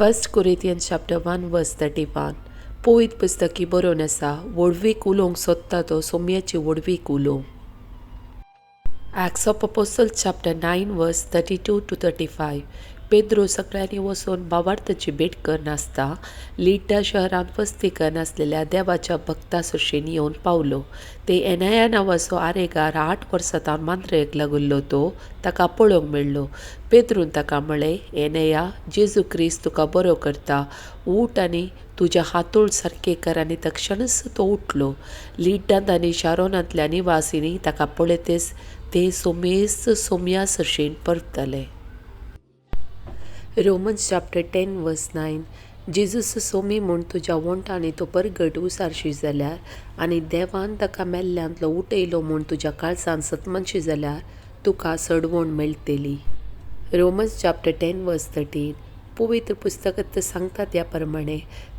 First Corinthians chapter 1 verse 31. पवित्र पुस्तकी बरोवन आसा, व्हडवीक उलोवंक सोदता तो सोम्याची व्हडवीक उलोवं. Acts of Apostle chapter 9 verse 32 to 35. Pedro सगळ्यांनी वचून भावार्थाची भेट करनासता लिड्डा शहरांत वस्ती करनासलेल्या देवाच्या भक्ता सरशीन येवन पावलो. ते एनया नांवाचो आरेगार 8 वर्सां तावन मांद्रेक लागुल्लो तो ताका पळोवंक मेळ्ळो. पेद्रून ताका म्हळें, एनया, जेजू क्रिस्त तुका बरो करता, उठ आनी तुज्या हातूळ सारकें कर. आनी तक्षणच तो उठलो. लिड्डांत आनी शारोनांतल्या निवासिनी ताका पळयतेच ते सोमेस्त सोम्या सरशीन परतले. Romans chapter 10 verse 9. Jesus Somi म्हूण तुज्या वोंठांनी तो परगट उसारशी जाल्यार आनी देवान ताका मेल्ल्यांतलो उठयलो म्हूण तुज्या काळजान सतमनशी जाल्यार तुका सडवण मेळटली. Romans chapter 10 verse 13. पवित्र पुस्तकांत सांगता त्या प्रमाणे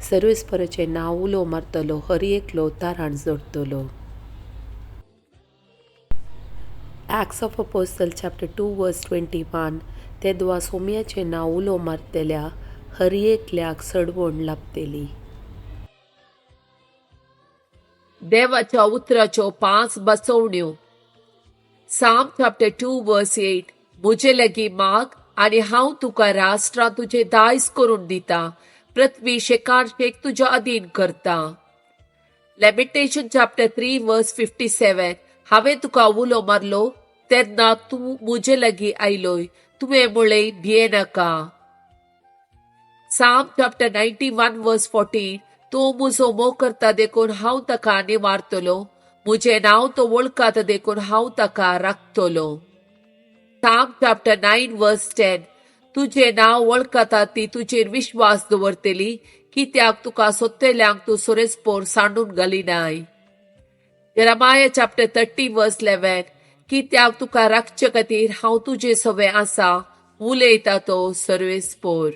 सर्वेस्पराचें नांव उलो मारतलो हर एकलो ताराण जोडटलो. Acts of Apostle chapter 2 verse 21. तेदवा सोम्याचें नांव उलो मारतल्या हर एकल्याक सडवण लाभतली. देवाच्या उतराच्यो 5 बसवण्यो. Psalm chapter 2 verse 8. म्हजे लागीं माग आनी हांव तुका राष्ट्रां तुजें दायज करून दिता, पृथ्वी शेकान शेक तुज्या अधीन करता. Lamentation chapter 3 verse 57. हांवें तुका उलो मारलो तेन्ना तूं म्हजे लागीं आयलोय, तुवें म्हळें भियेनाका. Psalm chapter 91 verse 14. तूं म्हजो मोग करता देखून हांव ताका निवारतलो, म्हजें नांव तो वळखता देखून हांव ताका राखतलो. Psalm chapter 9 verse 10. तुजें नांव वळखता ती तुजेर विश्वास दवरतली, कित्याक तुका सोदतल्यांक तूं सोरेस्पोर सांडून घालिनाय. Jeremiah chapter 30 verse 11. कित्याक तुका राखचे खातीर हांव तुजे सवे आसा, उलयता तो सर्वेस्पोर.